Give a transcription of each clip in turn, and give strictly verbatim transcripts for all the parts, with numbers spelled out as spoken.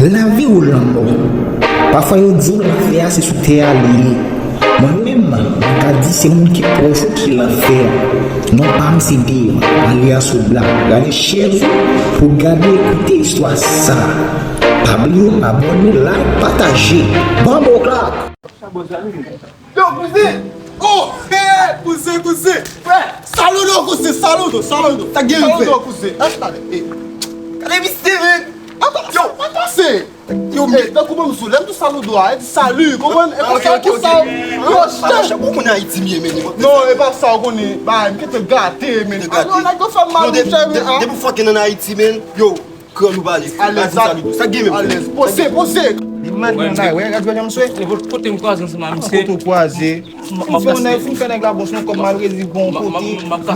Lavi ou lanmò. Pafwa yo di w lanfè a se sou tè a li ye. Mwen menm, mwen ka di se moun ki pwòch ou ki lanfè a. Non pa m se Devan, alyas Obla. Gade chèz ou pou gade, koute istwa sa. Pa bliye abòne, like, pataje. Bòmbòklak! Yo, kouzen! Oh, hey, kouzen, kouzen! Frè, saludo, kouzen, saludo, saludo. Sa gen, frè? Saludo, kouzen. Gade misye, men. Atann, yo, atann, se. Yo, men, tankou mwen, sou lè m di saludo a, e di salut, konprann? E konsa, ok, ok, ok. Yo, chèf, ou konnen Ayiti m ye, men. Non, e pa sa, ou konnen, ba, m kite gate, men. Alò, nèg yo fè m mal, monchè, men. Depi w fucking ann Ayiti, men, yo, Kran nou pale. Alèz, sa gen menm. Alèz. Poze, poze. Li mande yon bagay, wè, gad jan misye. E kote m kwaze ansanm ak misye? Kote w kwaze? Ou fè nèg, ou fè nèg la bon, se yon kòb mal redi bon kote,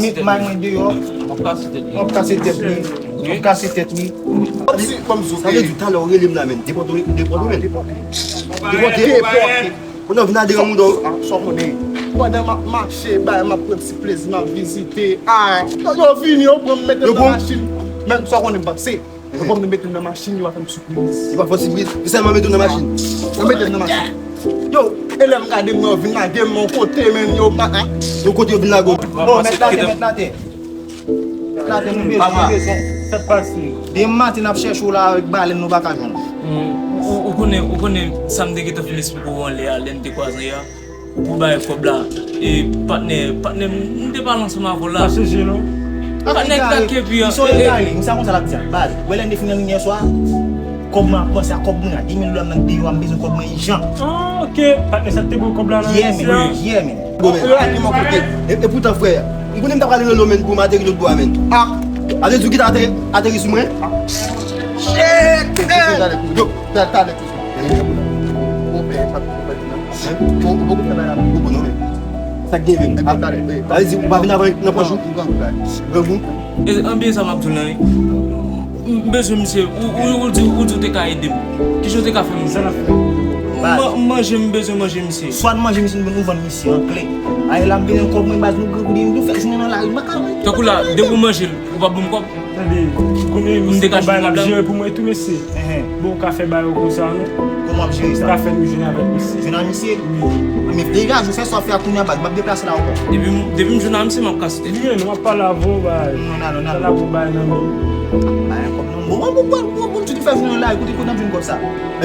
met may mwen deyò. M ap kase tèt li. M ap kase tèt li. M ap kase tèt li. Sa vle di talè w rele m la, men. Depòte, depòte, men. Depòte. Depòte. Kounye a w vin a deran mouda w. Ah, sa w konnen. Pandan m ap mache, bay, m ap pran ti plezi, m ap vizite. Ah, yo, yo vini, yo pran m, mete m nan machin. Men sa w konnen m panse. Yo pran m, mete m nan machin, yo pa fè m sipriz. Yo pa fè w sipriz? Yo sèlman mete w nan machin. Yo mete m nan machin. Yo, e lè m gade m, yo vin lage m yon kote, men yo pa, ah. Yon kote yo vin lage w. Oh, mèt latè, mèt latè. Papa, sa k pase? Depi maten n ap chèche w la avèk balèn nou pa ka jwenn ou. Ou, ou, ou konnen, ou konnen sa m te gentan fin esplike w anlè a, lè n te kwaze a. Ou pou bay kòb la. E patnè, patnè, m, m te pale ansanm avè w la. Pa chanje non. Patnè k lage pi an. Li se yon egare, li se egare. Ou sa konn sa l ap di a. Baz, ou wè lè n te fin ann yè swa? Kòb mwen ap panse a kòb mwen an. De mil dola m nan deyò a, m bezwen kòb mwen ijan. Ah, ok. Patnè, sa k te pran kòb la nan Ayiti a? Yeah, man. Bon, men. Yo lage m yon kote. E, e poutan, frè, m konnen m ta pral rele w, men, pou m ateri lòt bò a, men. Ah. A vle di w kite ateri, ateri sou mwen? Shit, man. Yo, talè, talè, talè. Bon, men, sa pou fè nan. Hein? Bon, bon, fè bagay la pou bon, non, men. Sa k gen, men? Talè, talè. A vle di, ou pa vin avè nan pòch ou? Non, m grangou. Grangou? E, anbyen sa m ap di w lan, wi. M bezwen misye, ou, ou, ou di, ou di w te ka ede m. Kijan w te ka fè m? Sa n ap fè? M, manje, m bezwen manje misye. Swa n manje misye, nou vann misye an kle. Ay, la m bezwen kòb mwen, baz, nou grangou, nou fè jounen nan lari, m pa ka. Tankou la, depi w manje l, ou pa ban m kòb? Tande, konnen misye gon bagay l ap jere pou mwen tou, mesye. Bon, ou ka fè bagay yo konsa, non? Kòman w ap jere sa? Ou ka fè nou jwenn avèk misye. Jwenn ak misye? Wi. Men degaje w, fè sa w ap fè a kounye a, baz, m ap deplase la ankò. Depi m, depi m jwenn ak misye, m ap kase tèt li. Wi, men nou ap pale avè w, bay. Non, non, non, non. Pale avè w, bay nan men. Bay kòb nan men. Bon, bon, bon, bon, bon, m di w fè jounen nan lari, kote, kote n ap jwenn kòb sa?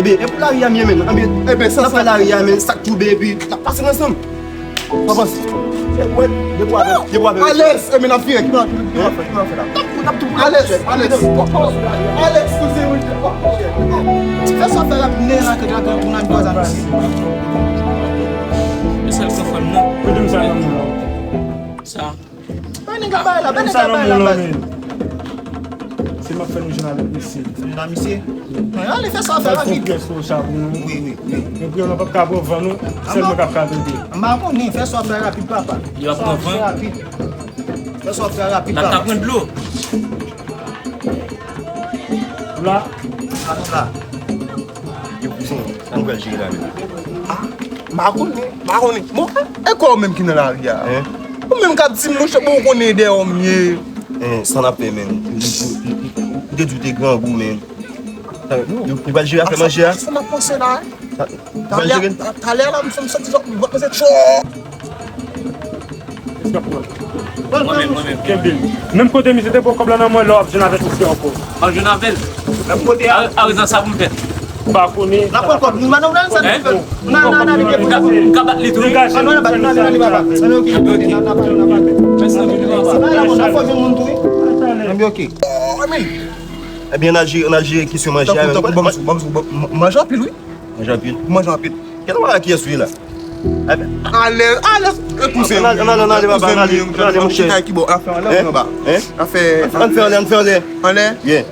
Ebyen, e pou lari a m ye, men. Ebyen, ebyen, sa, n ap fè lari a, men, sa k twoube, epi n ap pase l ansanm. Papa, se mwen, de bwa avè, de bwa avè. Alèz, e men n ap vire, ki nan, ki nan fè, ki nan fè la? N ap tou, n ap tou. Alèz, Alèz. Alèz, kouzen, wi. Fè sa fè rapid, men la, ke la, ke pou nan kwa zam isi. E sèl pran fanm nan. Kote m sa nan men la? Sa. Bay nèg la, bay la, bay nèg la, bay la, bay la. Se m ap fè nou jwenn avèk misye. Jwenn ak misye? Mwen ale fè sa, fè rapid. Fè yon pyès pou sa pou nou. Wi, wi, wi. Men pou yon p ap ka pran van nou, sèl mwen k ap ka tande. M pa konnen, fè sa fè rapid, papa. Li ap pran van? Fè rapid. Fè sa fè rapid, papa. L ap ka pran dlo. La. La, la. Yo, kouzen, sa nou pral jere la menm? Ah, m pa konnen, m pa konnen. Bon, e kò w menm ki nan lari a? Hein? Ou menm k ap di m, monchè, bon, ou konnen dèyè w m ye. Hein, sa n ap fè, menn? M te di w te grangou, menn. Yo, yo pral jere afè manje a? Sa m ap panse la, hein? Talè a, talè a la, m santi m ap panse tchò. Mwen menm, mwen menm. Kenbe l. Menm kote misye te pran kòb la nan mwen, lè w ap jwenn avèk misye ankò. W ap jwenn avè l? Menm kote a. A, a, sa pou m fè? M pa konnen. N ap pran kòb nou, nou nan sa nou fè. Nan, nan, nan, nan, nan, nan, nan, nan, nan, nan, papa. Nan, nan, ok, ok, nan, nan, nan, nan, nan. Mèsi anpil, papa. Se pa la, bon, n ap fò jwenn moun tou, wi. Nan, ok. Oh, men. Ebyen, n al jere, n al jere kesyon manje a, men. Tankou, tankou, ban m sou, ban m sou, ban m, manje anpil, wi. Manje anpil. Manje anpil. Kèl wara kiyès ou ye la? Alèz, alèz. Ann ale, ann ale, ann ale, papa, ann ale, ann ale, monchè. Chita ki bò, afè anlè ou anba? Hein? Afè. Ann fè anlè, ann fè anlè. Anlè? Yeah.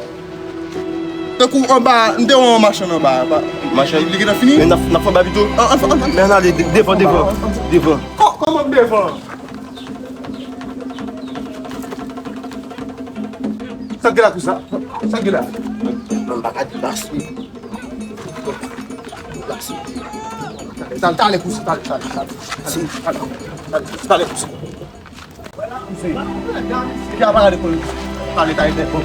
Tankou anba, m te wè yon machann anba, pa. Machann? Li gentan fini? Men n ap, n ap fè anba pito. An, ann fè, ann fè. Men ann ale, de-, devan, devan, devan. Kò-, kòman devan? Sa k gen la, kouzen? Sa k gen la? Non, m pa ka di bas, wi. Bas. Talè, talè, kouzen, talè, talè, talè. Talè, talè, kouzen. Kouzen. Ki a pa gade pou talè, talè, talè, bon.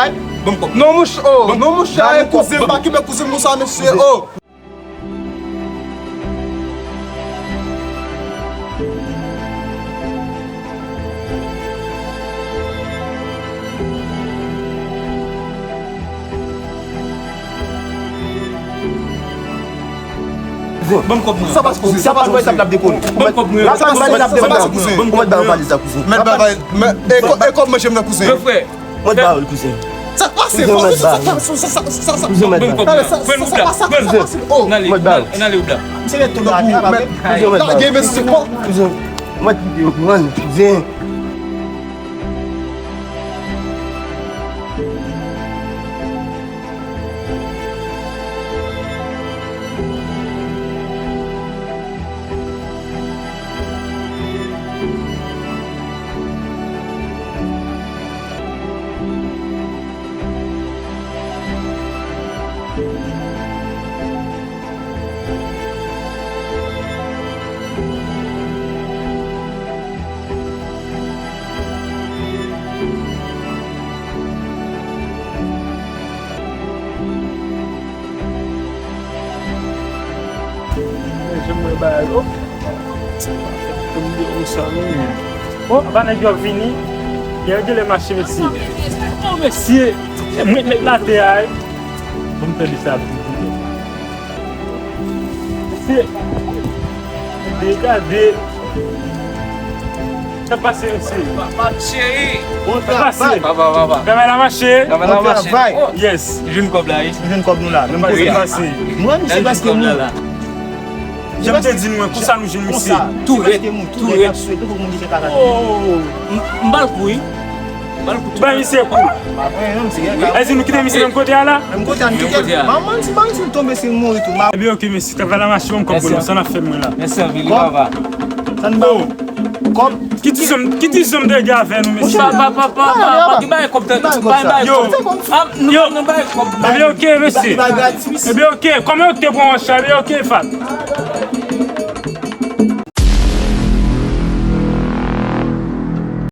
bay. Ban m kòb. Non, mouch, oh, non, mouch, kouzen, pa kenbe kouzen m konsa, mesye, oh. Ban m kòb mwen. Sa pa kouzen, sa pa kouzen. Ban m kòb mwen. Sa pa kouzen, sa pa kouzen. Ou mèt ba yo valiz la, kouzen. Mèt ba, e kò-, e kòb manje m nan, kouzen. Mwen ba yo l, kouzen. Sa k pase? Kouzen, mèt ba yo. Sa, sa, sa, sa, sa, sa. Kouzen, mèt ba yo. Sa, sa, sa, sa, sa, sa, sa, sa, oh. Mwen ba yo. N ale ou la. Mèt lage men se kò. Kouzen, mwen kite yo pran, kouzen. Bon, apa nèg yo ap vini? Gen, gen lè mache, mesye. Oh, mesye. Mwen met la tè a. Bon, m fè li sa. Mesye. Gade, gade. Sa pase, mesye? Papa, cheri. Bon travay. Sa pase? Papa, papa. Travay la mache? Travay la mache. Bon travay. Yes. Jwenn kòb la, wi. Jwenn kòb nou la. Menm kote. Sa pase? Mwen, misye pase moun. Jan m te di nou, konsa nou jwenn misye. Tou rèd, tou rèd. Oh. M, m ba l kou, wi. M ba l kou tou. Ba misye kou. Èske nou kite misye menm kote a la? Menm kote a, nou kite. Manman, si ba misye tonbe, se mouri tou. Ebyen, oke, mesye. Travay la mache, ban m kòb mwen, sa n ap fè mwen la. Mèsi anpil, wi, papa. Sa n ba ou? Kòb? Ki ti zòm, ki ti zòm de gen avè nou, mesye? Pa, pa, pa, pa, pa, pa, ki bay kòb tan, pa bay kòb. Yo, nou, nou bay kòb. Ebyen, oke, mesye. Ebyen, oke, kòman yo te pran wòch la? Ebyen, oke, Fat.